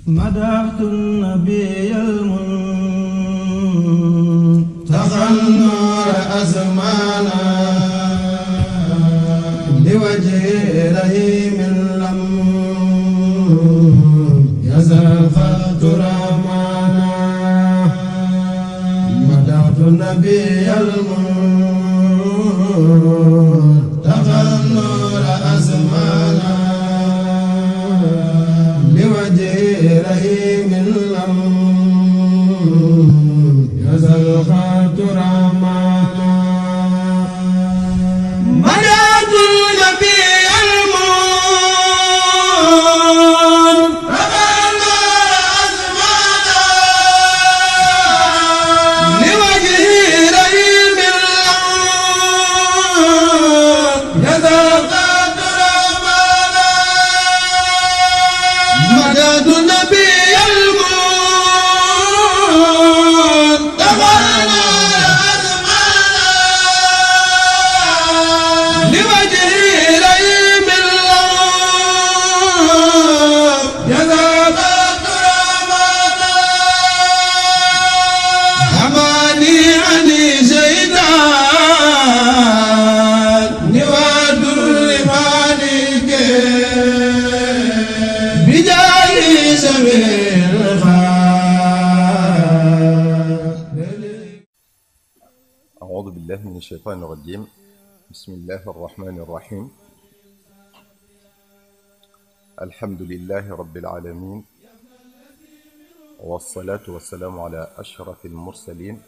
مدحت النبي المنتقى النور أزمانا لوجه رحيم لم يزل خط رحمانا مدحت النبي المنتقى النور أزمانا لوجه رحيم لم يزل خط رحمانا مدحت النبي المنتقى النور أزمانا لوجه رحيم لم يزل خط رحمانا مدحت النبي المنتقى لوجه رحيم الله يذهب الكرامات حماني عني شيطان نواد لمالك بجاي سبيل أعوذ بالله من الشيطان الرجيم. بسم الله الرحمن الرحيم. الحمد لله رب العالمين، والصلاة والسلام على أشرف المرسلين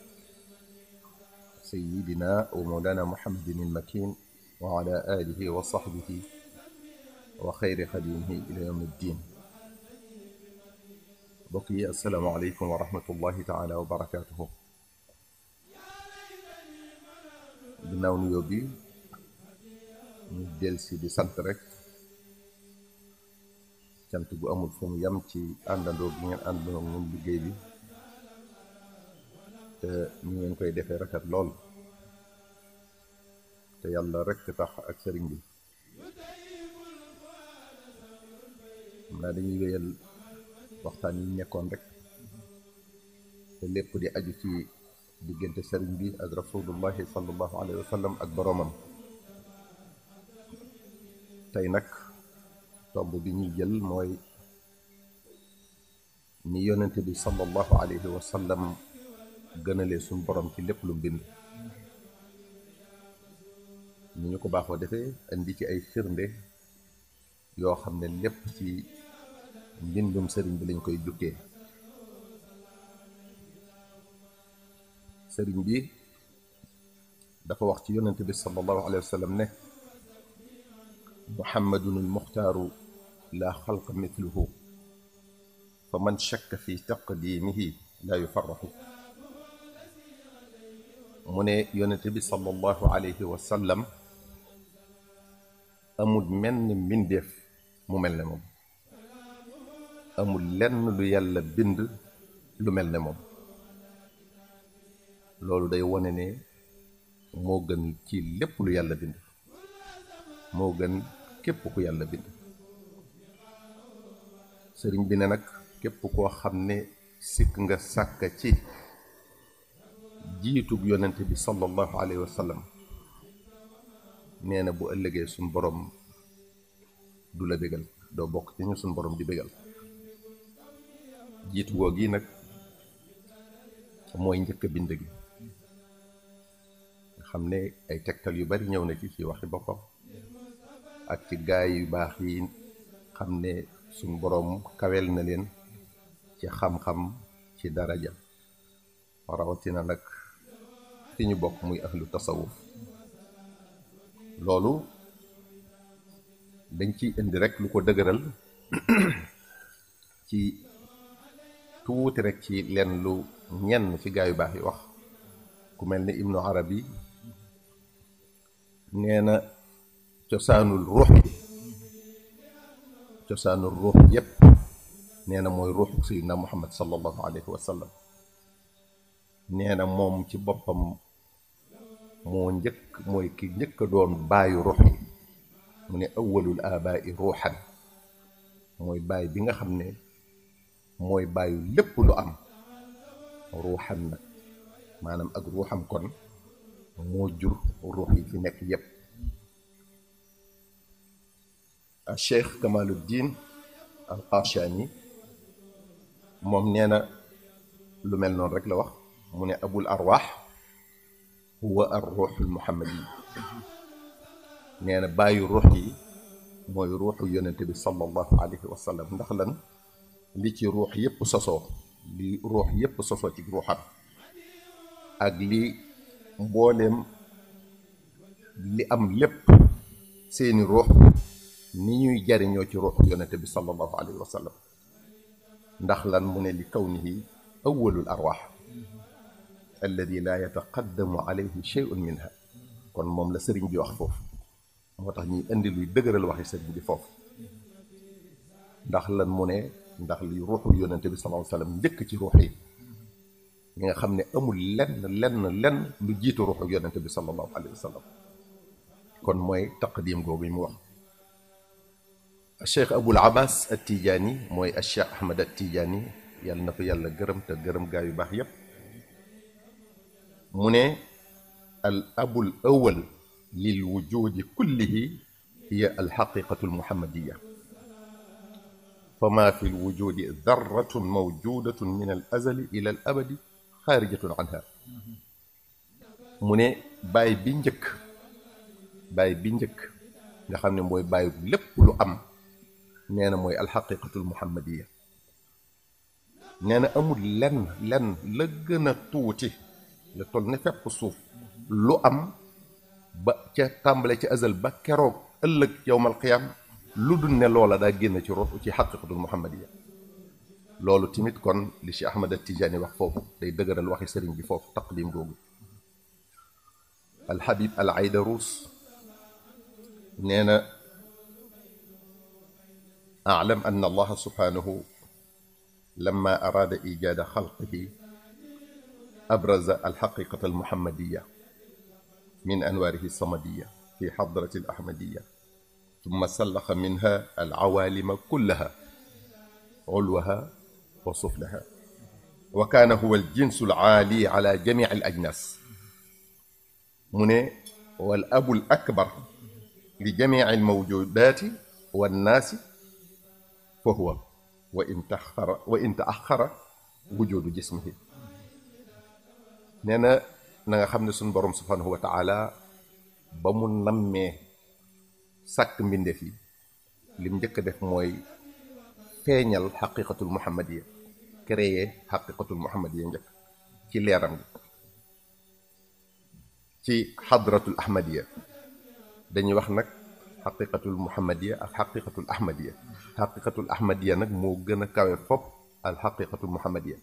سيدنا ومولانا محمد المكين وعلى آله وصحبه وخير خديمه إلى يوم الدين. بقي السلام عليكم ورحمة الله تعالى وبركاته. ginnaaw nuyoo bi ñu dellusi di sant rek cant gu amul fu mu yam ci àndandoo gi ngeen àndandoo ñun liggéey bi te ñu ngeen koy defee rafet lool te yàlla rek tax ak sëriñ bi. xam naa dañuy wéyal waxtaan yi nekkoon rek te lépp di aju ci diggante sëriñ bi ak rasulullahi sallallahu alayhi wa sallam ak boroomam. tey nag tomb bi ñuy jël mooy ni yonente bi sallallahu alayhi wa sallam gënalee suñ borom ci lépp lu mbind. ni ñu ko baaxoo defee indi ci ay firnde yoo xam ne lépp ci mbindum sëriñ bi lañ koy jukkee. sëriñ bi dafa wax ci yonente bi sallallahu alayhi wa sallam ne muhammadun almuxtaaru la xalqa mithluhu fa man shakka fi taqdimihi la yufarraxu. mu ne yonente bi sallallahu alayhi wa sallam amul menn mbindeef mu mel ne moom, amul lenn lu yàlla bind lu mel ne moom. loolu day wone ne moo gën ci lépp lu yàlla bind, moo gën képp ku yàlla bind. sëriñ bi ne nag képp koo xam ne sikk nga sàkk ci jiitug yonente bi sallallahu alayhi wa sallam, nee na bu ëllëgee suñ borom du la bégal, doo bokk ci ñu suñ borom di bégal. jiitu goo gi nag mooy njëkk bind gi, xam ne ay tegtal yu bari ñëw na ci waxi boppam ak ci gaay yu baax yi xam ne suñ boroom kawel na leen ci xam-xam, ci daraja, rawatina nag fi ñu bokk muy ahlu tasawuf. loolu dañ ciy indi rek lu ko dëgëral ci tuuti rek ci leen lu ñenn ci gaay yu baax yi wax. ku mel ni ibnu arabi nee na cosaanul ruux yépp nee na mooy ruuxu sayyidina muhammad sallallahu alayhi wa sallam. nee na moom ci boppam mooy ki njëkk a doon baayu ruux yi. mu ne awwalul abaa'i ruuxan mooy baay bi nga xam ne mooy bàyyu lépp lu am ruuxam nag maanaam ak ruuxam kon moo jur ruux yi fi nekk yépp al cheikh Kamaluddin al Qashani moom nee na lu mel noonu rek la wax mu ne abul arwaax huwa ar ruuxul muhammadi nee na bàyyi ruux yi mooy ruuxu yonente bi sallallahu alayhi wa sallam ndax lan li ci ruux yépp sosoo li ruux yépp sosoo ci ruuxam ak li mbooleem li am lépp seeni ruux ni ñuy jariñoo ci ruuxu yonente bi sallallahu alayhi wa sallam ndax lan mu ne li kawnihi awwalul arwaax alladi laa yataqaddamu alayhi shay'un minha kon moom la sëriñ bi wax foofu moo tax ñuy indi luy dëgëral waxi sëriñ bi foofu ndax lan mu ne ndax li ruuxu yonente bi sallallahu alayhi wa sallam njëkk ci ruux yi ñi nga xam ne amul lenn lu jiitu ruuxu yonente bi sallallahu alayhi wa sallam kon mooy taqdim googu mu wax cheikh abul abbas at tijaani mooy cheikh ahmad at tijaani yàlla na ko yàlla gërëm te gërëm gaa yu baax yépp mu ne al abul awwal lil wujudi kullihi hiya al xaqiqatu al muhammadiya fama fi al wujudi darratun mawjudatun min al azali ila al abadi xaarijatun anha mu ne bàyyi bi njëkk nga xam ne mooy bàyyi lépp lu am nee na mooy alxaqiqatul muhammadiya nee na amul lenn la gën a tuuti la toll ne fepp suuf lu am ba ca tàmbale ci azal ba keroog ëllëg yowmal qiyaam lu dul ne loola daa génn ci ruux ci xaqiqatul muhammadiya loolu tamit kon li Cheikh Ahmad Tijaani wax foofu day dëgëral waxi sëriñ bi foofu taqdim googu alxabib al aydarus nee na أعلم أن الله سبحانه لما أراد إيجاد خلقه أبرز الحقيقة المحمدية من أنواره الصمدية في حضرة الأحمدية ثم سلخ منها العوالم كلها علوها وسفلها وكان هو الجنس العالي على جميع الأجناس من والأب الأكبر لجميع الموجودات والناس فهو وإن تأخر وجود جسمه nee na nga xam ne suñu borom subhanahu wa taala ba mu nammee sàkk mbindeef yi lim njëkk a def mooy feeñal xaqiqatul muhammadiya créé xaqiqatul muhammadiya njëkk ci leeram gi ci xadratul ahmadiya dañuy wax nag xaqiqatul muhammadiya ak xaqiqatul ahmadiya xaqiqatul ahmadiya nag moo gën a kawe fopp al xaqiqatul muhammadiya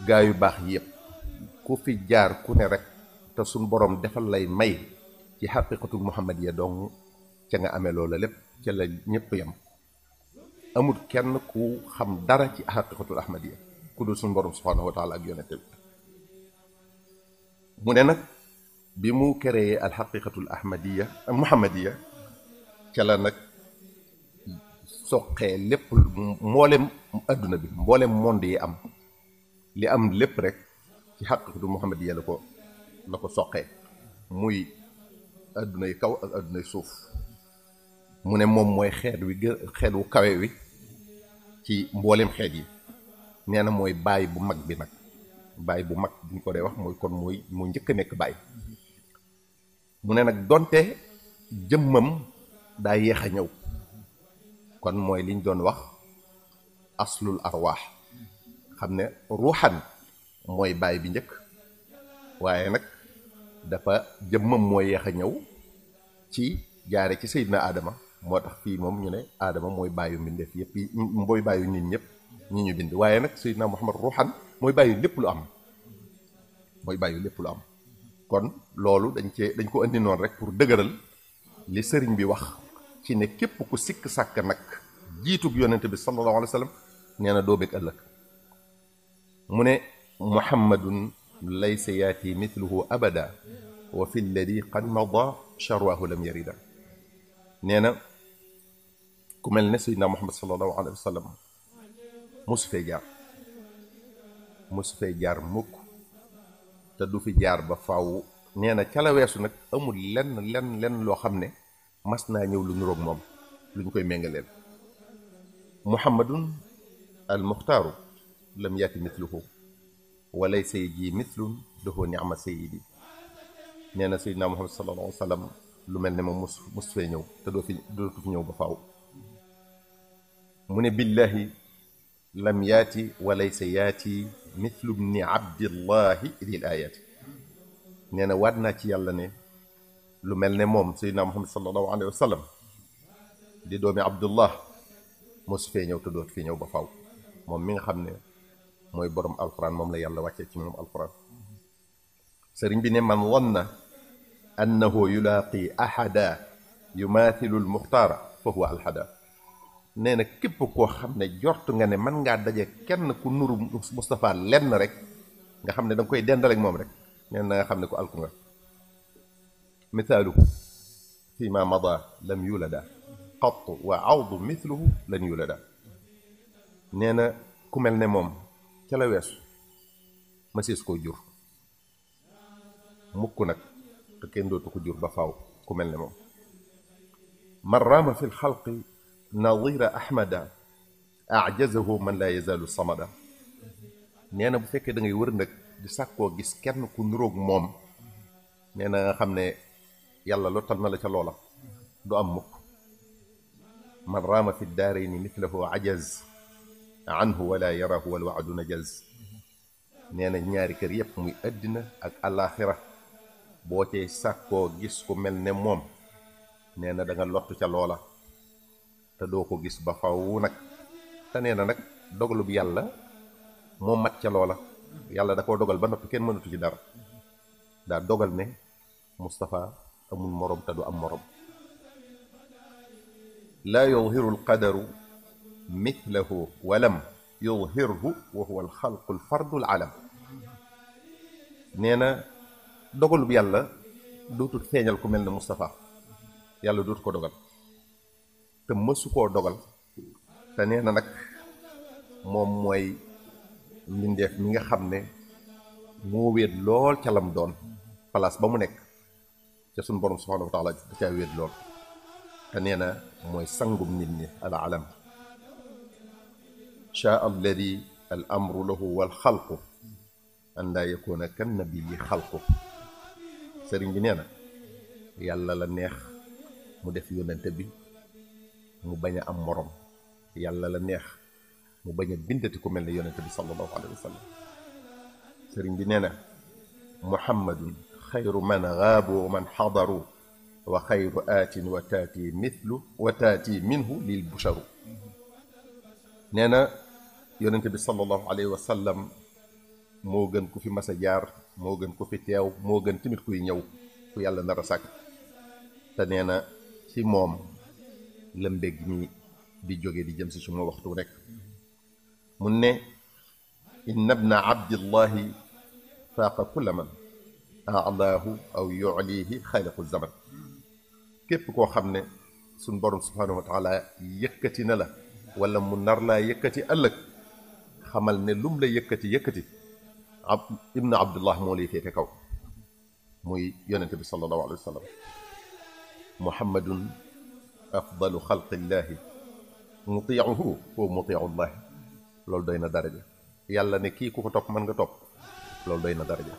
gaa yu baax yépp ku fi jaar ku ne rek te suñ boroom defal lay may ci xaqiqatul muhammadiya dong ca nga amee loola lépp ca la ñépp yam amul kenn ku xam dara ci xaqiqatul ahmadiya ku dul suñ boroom subhanahu wa taala ak yonente bi mu ne nag bi mu créé al xaqiqatul ahmadiya muhammadiya ca la nag soqee lépp mboolem adduna bi mboolem monde yi am li am lépp rek ci xaqiqatu muhammadiya la ko soqee muy adduna yi kaw ak adduna yi suuf mu ne moom mooy xeet wu kawe wi ci mboolem xeet yi nee na mooy baay bu mag bi nag baay bu mag buñ ko dee wax mooy kon mooy moo njëkk a nekk baay mu ne nag donte jëmmam daa yéex a ñëw kon mooy liñ doon wax aslul arwaax xam ne ruuxan mooy baay bi njëkk waaye nag dafa jëmmam mooy yéex a ñëw ci jaare ci Seydina Adama moo tax fii moom ñu ne Adama mooy baayu mbindeef yëpp yi mooy baayu nit ñëpp ñi ñu bind waaye nag Seydina Muhammad ruuxan mooy baayu lépp lu am mooy baayu lépp lu am kon loolu dañ ko andi noonu rek pour dëgëral li sëriñ bi wax ci ne képp ku sikk sàkk nag jiitub yonente bi sallallahu alayhi wa sallam nee na doo bëgg ëllëg mu ne muhammadun laysa yaati mithluhu abada wa fi lladi qad mada charwahu lam yarida nee na ku mel ne sayyidina muhammad sallallahu alayhi wa sallam mosu fee jaar mukk te du fi jaar ba faw. nee na ca la weesu nag amul lenn loo xam ne mas naa ñëw lu nuroog moom lu ñu koy méngaleel. muhammadun al muxtaaru lam yaati mithluhu wa laysa yaji mithlun lahu ni'ma sayyidi. nee na sayyidina muhammad sallallahu alayhi wa sallam lu mel ne moom mos fee ñëw te dootu fi ñëw ba faaw. mu ne billahi lam yaati wa laysa yaati mithlu bni abdillahi dil ayati. nee na waat naa ci yàlla ne lu mel ne moom sayyidina muhammad sallallahu alayhi wa sallam di doomi abdullah mosu fee ñëw te dootu fi ñëw ba faaw. moom mi nga xam ne mooy borom alquran moom la yàlla wàccee ci moom alquran. sëriñ bi ne man wanna annahu yulaaqi ahada yumaathilu almuxtaara fa huwa alhada. nee na képp koo xam ne jort nga ne mën ngaa daje kenn ku nuru Moustapha lenn rek nga xam ne da nga koy dendal ak moom rek nee na nga xam ne ko alku nga. mithaaluhu fi ma mada lam yulada qattu wa awdu mithluhu lan yulada. nee na ku mel ne moom ca la weesu ma siis koo jur mukk nag te kenn dootu ko jur ba faaw ku mel ne moom. man raama fi lxalqi nadira ahmada ajazahu man laa yazaalu samada. nee na bu fekkee da ngay wër nag di sàkkoo gis kenn ku nuroog moom nee na nga xam ne yàlla lottal na la ca loola du am mukk. man raama fi daarayni mithlahu ajaz anhu wala yarahu wal waadu najaz. nee na ñaari kër yépp muy àddina ak àllaaxira boo cay sàkkoo gis ku mel ne moom nee na da nga lottu ca loola te doo ko gis ba faw nag. te nee na nag dogalub yàlla moo mat ca loola. yàlla da koo dogal ba noppi kenn mënatu ci dara. daa dogal ne Moustapha amul morom te du am morom. laa yudhiru alqadaru mithlahu walam yudhirhu wa huwa alxalqu alfardu alalam. nee na dogalub yàlla dootul feeñal ku mel ne Moustapha. yàlla dootu ko dogal te mësu koo dogal. te nee na nag moom mooy mbindeef mi nga xam ne moo wéet lool ca lam doon place ba mu nekk ca suñ borom subhanahu wa taala da caa wéet lool. te nee na mooy sangum nit ñi al alam. shaa alladi al amru lahu wal xalqu an laa yakuna kan nabii xalqu. sëriñ bi nee na yàlla la neex mu def yónnente bi mu bañ a am morom. yàlla la neex mu bañ a bindati ku mel ne yónnente bi sallallahu alayhi wa sallam. sëriñ bi nee na muhammadun xayru man gaabu wa man xadaru wa xayru aatin wa taati minhu lil busharu. nee na yónnente bi sallallahu alayhi wa sallam moo gën ku fi mas a jaar moo gën ku fi teew moo gën tamit kuy ñëw ku yàlla nar a sàkk. te nee na ci moom la mbég mi di jóge di jëm si suma waxtu nekk. mun ne inna bna abdillahi faaqa kulla man alaahu aw yulihi xaaliqu zaman. képp koo xam ne suñ borom subhanahu wa taala yëkkati na la wala mu nar laa yëkkati ëllëg xamal ne lum la yëkkati ibnu abdullah moo lay féete kaw muy yonente bi sallallahu alayhi wa sallam. muhammadun afdalu xalqillahi mutiicuhu wa mutiicullahi. loolu doy na daraja. yàlla ne kii ku ko topp mën nga topp loolu doy na daraja.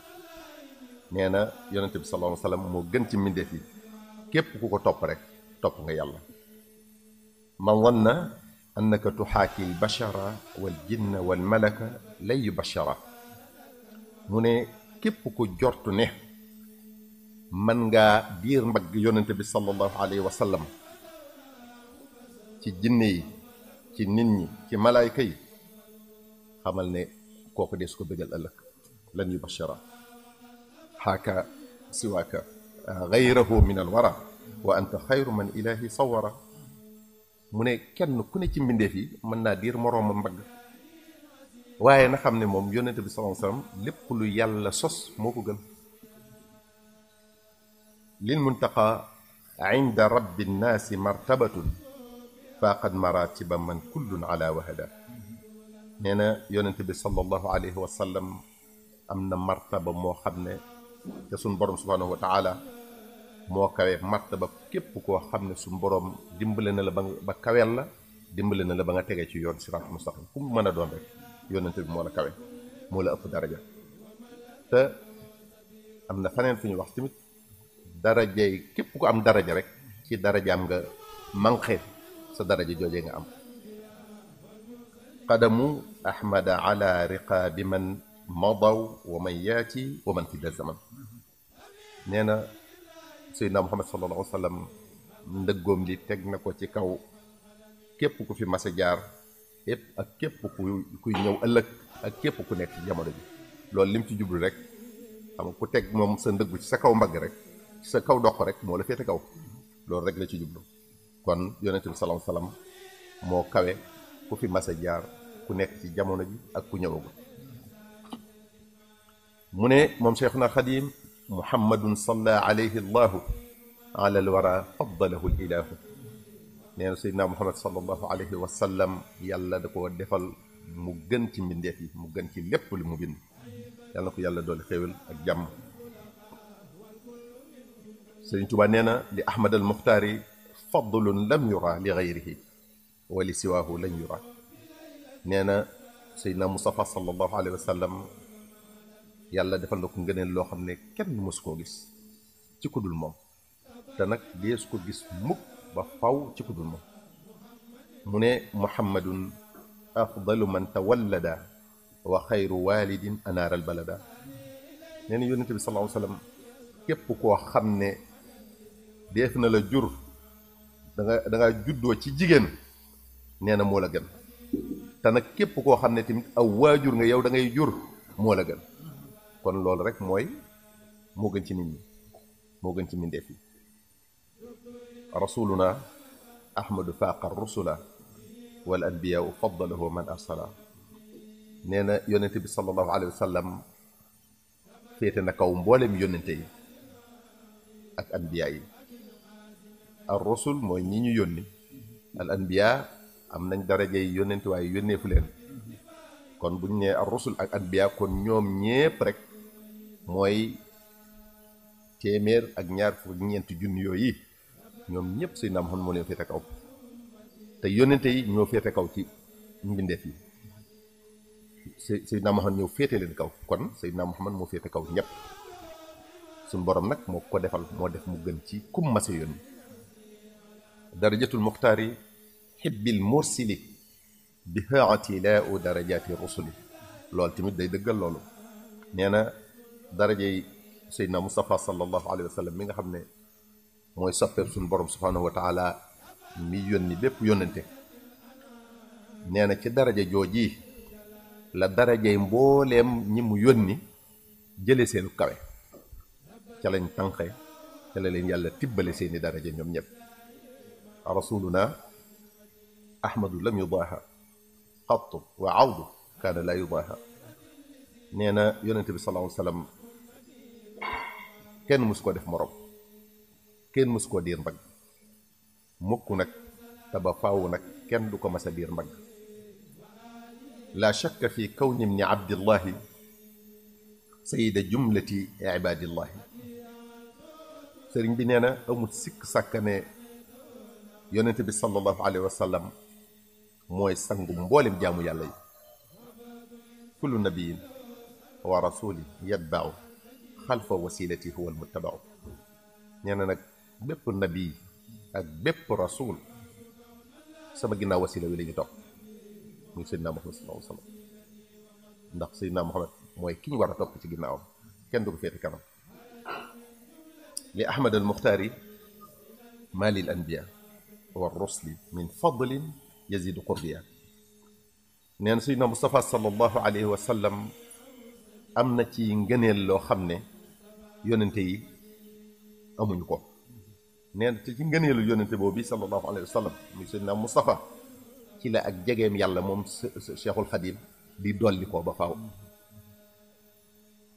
nee na yonente bi sallallahu alayhi wa sallam moo gën ci mbindeef yi. képp ku ko topp rek topp nga yàlla. man wanna annaka tuxaaki albashara wal jinna wal malaka lay yubashara. mu ne képp ku jortu ne mën ngaa diir mbagg yonente bi sallallahu alayhi wa sallam ci jinne yi ci nit ñi ci malaayka yi xamal ne kooku des ko bëggal ëllëg lan yubashara. xaaka siwaaka gayrahu min alwara wa anta xayru man ilahi sawara. mu ne kenn ku ne ci mbindeef yi mën naa diir moroomam mbagg waaye na xam ne moom yonente bi sallallahu alayhi wa sallam lépp lu yàlla sos moo ko gën. lil muntaqa inda rabbi nnaasi martabatun faaqad maratiba man kullun ala wahada. nee na yonent bi sallallahu alayhi wa sallam am na martaba moo xam ne te suñ borom subhanahu wa taala moo kawe martaba képp koo xam ne suñ borom dimbale na la ba kaweel la dimbale na la ba nga tegee ci yoon siraat mustaqim ku mu mën a doon rek yonent bi moo la kawe moo la ëpp daraja te am na faneen fu ñu wax tamit darajay képp ku am daraja rek ci darajaam nga manqué sa daraja joojee nga am qadamu ahmada ala riqaabi man madaw wa man yaati wa man fi da zaman nee na Seydina Muhammad sallallahu alayhi wa sallam ndëggoom li teg na ko ci kaw képp ku fi mas a jaar yépp ak képp kuy ñëw ëllëg ak képp ku nekk ci jamono bi loolu lim ci jublu rek xam nga ku teg moom sa ndëggu ci sa kaw mbagg rek ci sa kaw doq rek moo la féete kaw loolu rek la ci jublu kon yonente bi sallallahu alayhi wa sallam moo kawe ku fi mas a jaar ku nekk ci jamono ji ak ku ñëwagul mu ne moom Cheikhuna Xadim muhammadun salla alayhi allahu ala alwara faddalahu alilahu nee na Seydina Muhammad sallallahu alayhi wa sallam yàlla da ko defal mu gën ci mbindeef yi mu gën ci lépp lu mu bind yàlla na ko yàlla doole xéewal ak jàmm Sëriñ Tuubaa nee na li ahmad al muxtaari fadlun lam yura li gayrihi wa li siwaahu lan yura nee na Seydina Mustafa sallallahu alayhi wa sallam yàlla defal na ko ngëneel loo xam ne kenn mësu koo gis ci ku dul moom te nag dees ko gis mukk ba faw ci ku dul moom mu ne muhammadun afdalu man tawallada wa xayru walidin anaara albalada nee na yonente bi sallallahu alayhi wa sallam képp koo xam ne def na la jur da nga juddoo ci jigéen nee na moo la gën te nag képp koo xam ne tamit aw waajur nga yow da ngay jur moo la gën kon loolu rek mooy moo gën ci nit ñi moo gën ci mbindeef yi rasuluna ahmadu faaqa rusula wal anbiyaa faddalahu man arsala nee na yonente bi sallallahu alayhi wa sallam féete na kaw mboolem yónnente yi ak anbiyaa yi ar rusul mooy ñi ñu yónni al anbiyaa am nañ darajey yónnente waaye yónneefu leen kon bu ñu nee ar rusul ak anbiyaa kon ñoom ñépp rek mooy téeméer ak ñaar fukk ñeenti junni yooyu ñoom ñëpp Seydina Muhammad moo leen féete kaw te yónnente yi ñoo féete kaw ci mbindeef yi Seydina Muhammad ñëw féete leen kaw kon Seydina Muhammad moo féete kaw ñëpp suñu borom nag moo ko defal moo def mu gën ci kum mase yónni darajatul muxtaari xibbil mursili bi haati laa u darajaati rusuli loolu tamit day dëggal loolu nee na darajey Seydina Mustafa sallallahu alayhi wa sallam mi nga xam ne mooy soppeeb suñu borom subhanahu wa taala mi yónni bépp yónnante nee na ci daraja jooji la darajey mbooleem ñi mu yónni jële seenu kawe ca lañ tànqe ca la leen yàlla tibbale seeni daraja ñoom ñëpp rasuluna ahmadu lam yudaaha xattu wa awdu kaana laa yudaaha nee na yonente bi sallallahu alayhi wa sallam kenn mësu ko def morom kenn mësu koo diir mbagg mukk nag te ba faaw nag kenn du ko mas a diir mbagg la shakka fi kawni ibni abdillahi sayida jumlati ibadillahi sëriñ bi nee na amul sikk sàkkane yonente bi sallallahu alayhi wa sallam mooy sangu mboolem jaamu yàlla yi kullu nabiyin wa rasuli yatbau xalfa wasilati huwa almuttabau nee na nag bépp nabi ak bépp rasul sama ginnaaw wasila wi la ñu topp muy Seydina Muhammad sallallahu alayhi wa sallam ndax Seydina Muhammad mooy ki ñu war a topp ci ginnaawam kenn du ko féete kanam li ahmad al muxtaari ma lil anbiya wa rusli min fadlin yazidu qurbiya neen Seydina Mustafa sallallahu alayhi wa sallam am na ci ngëneel loo xam ne yonente yi amuñu ko neen te ci ngëneelu yonente boobu bi sallallahu alayhi wa sallam muy Seydina Mustafa ci la ak jegeem yàlla moom Cheikhul Xadim di dolli ko ba faaw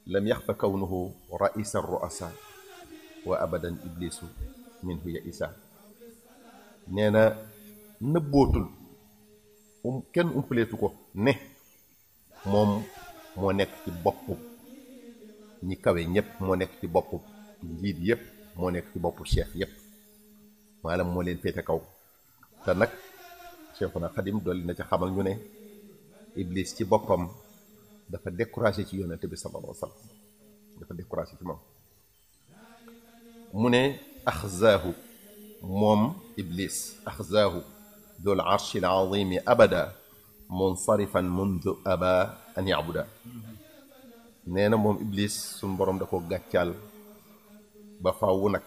lam yaxfa kawnuhu raisa ruasa wa abadan iblisu minhu ya isa nee na nëbbootul kenn umpaleetu ko ne moom moo nekk ci boppu ñi kawe ñëpp, moo nekk ci boppu njiit yëpp, moo nekk ci boppu chef yëpp, maanaam moo leen féete kaw. te nag Cheikhuna Xadim dolli na ca xamal ñu ne Iblis ci boppam dafa découragé ci yonent bi sallallahu alayhi wa sallam, dafa découragé ci moom. mu ne axzaahu moom Iblis, axzaahu dul arshi al azimi abada munsarifan mundu aba an yabuda. nee na moom Iblis suñ boroom da ko gàccaal ba faawu nag,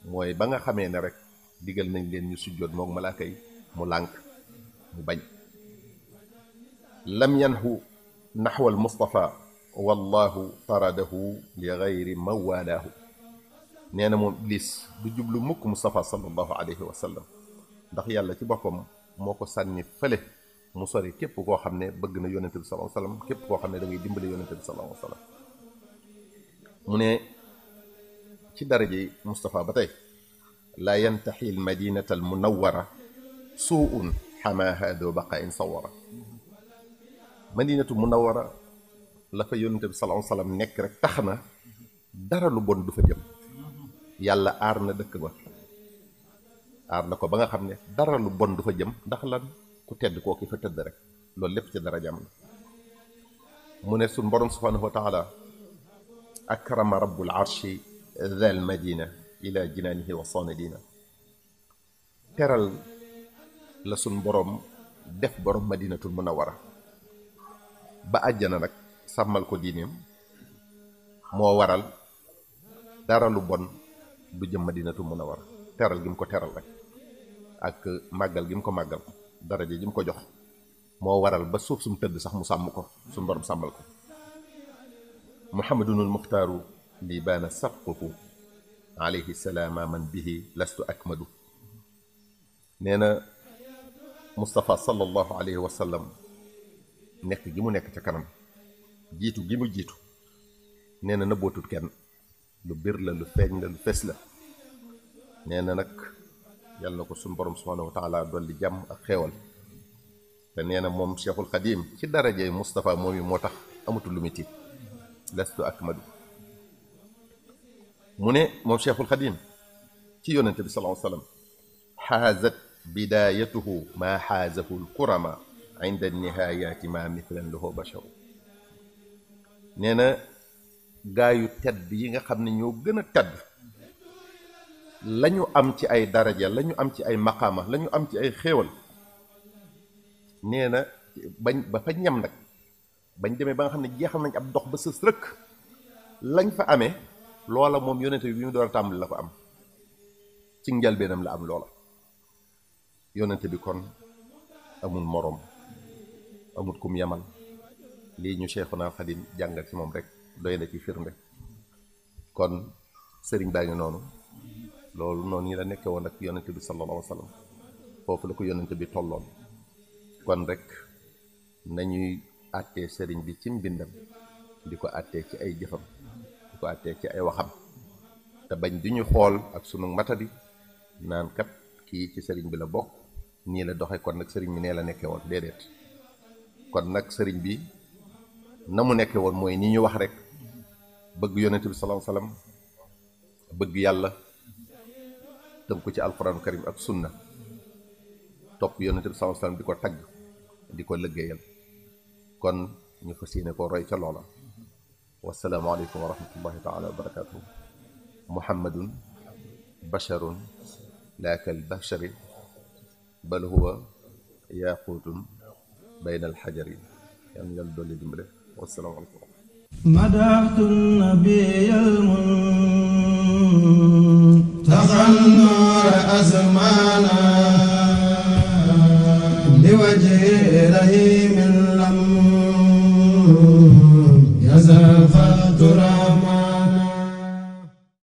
mooy ba nga xamee ne rek digal nañ leen ñu sujjoot moom malaaka yi mu lànk, mu bañ. lam yanhu naxwa al mustafa wallahu taradahu li gayri mawalaahu. nee na moom Iblis du jublu mukk Mustafa sallallahu alayhi wa sallam, ndax yàlla ci boppam moo ko sànni fële mu sori képp koo xam ne bëgg na yonente bi sallallahu alayhi wa sallam, képp koo xam ne da ngay dimbale yonente bi sallallahu alayhi wa sallam. mu ne ci daraje Mustafa ba tey laa yantaxi l madinata al munawara suun xamaaha do baqa in sawara. madinatu munawara la fa yonente bi sallallahu alayhi wa sallam nekk rek tax na dara lu bon du fa jëm. yàlla aar na dëkk ba, aar na ko ba nga xam ne dara lu bon du fa jëm, ndax lan ku tedd koo ki fa tëdd rek, loolu lépp ci dara jàmm la. mu ne suñ borom subhanahu wa taala akrama rabbul arshi dhal madina ila jinaanihi wa sanidina. teral la suñ borom def borom madinatul munawara ba àjjana nag sàmmal ko diineem, moo waral dara lu bon du jëm madinatul munawara. teral gi mu ko teral rek ak màggal gi mu ko màggal, daraja ji mu ko jox moo waral ba suuf sum tëdd sax mu sàmm ko, suñ borom sàmmal ko. muhammadunul muxtaaru li baana sabquhu alayhi salaama man bihi lastu akmadu. nee na Mustafa sallallahu alayhi wa sallam nekk gi mu nekk ca kanam, jiitu gi mu jiitu, nee na nëbbootut kenn, lu bir la, lu feeñ la, lu fes la. nee na nag yàlla na ko suñu borom subhanahu wa taala dolli jàmm ak xeewal. te nee na moom Cheikhul Xadim ci darajey Mustafa moom yi moo tax amatul lu muy tiit, lastu akmadu. mu ne moom Cheikhul Xadim ci yonente bi sallallahu alayhi wa sallam xaazat bidayatuhu maa xaazahu lkurama inda nihaayati ma mithlan lahu basharu. nee na gaa yu tedd yi nga xam ne ñoo gën a tedd lañu am ci ay daraja, lañu am ci ay maqaama, lañu am ci ay xéewal, nee na bañ ba fa ñam nag, bañ demee ba nga xam ne jeexal nañ ab dox ba sës rëkk, lañ fa amee loola moom yonente bi mu door a tàmbali la ko am, ci njalbeenam la am loola. yonente bi kon amul moroom, amul kum yamal. lii ñu Cheikhuna Xadim jàngal ci moom rek doy na ci firnde. kon sëriñ baa ngi noonu, loolu noonu ñi la nekke woon ak yonente bi sallallahu alayhi wa sallam, foofu la ko yonente bi tolloon. kon rek nañuy àttee sëriñ bi ci mbindam, di ko àttee ci ay jëfam, di ko àttee ci ay waxam, te bañ di ñu xool ak sunu matadi naan kat kii ci sëriñ bi la bokk, nii la doxe kon nag sëriñ bi nee la nekke woon. déedéet. kon nag sëriñ bi na mu nekke woon mooy ni ñu wax rek, bëgg yonente bi sallallahu alayhi wa sallam, bëgg yàlla tënk ko ci alquranu karim ak sunna, topp yonente bi sallallahu alayhi wa sallam di ko tagg, di ko liggéeyal. kon ñu fas yéene ko roy ca loola. wasalaamu aleykum wa rahmatullahi taala wa barakatuhu. muhammadun basharun laa kal bashari bal huwa yaquutun bayna alxajari. yàlla yàlla dolli dimbale. wasalaamu aleykum. مدحت النبي المنتقى النور أزمانا لوجه رحيم لم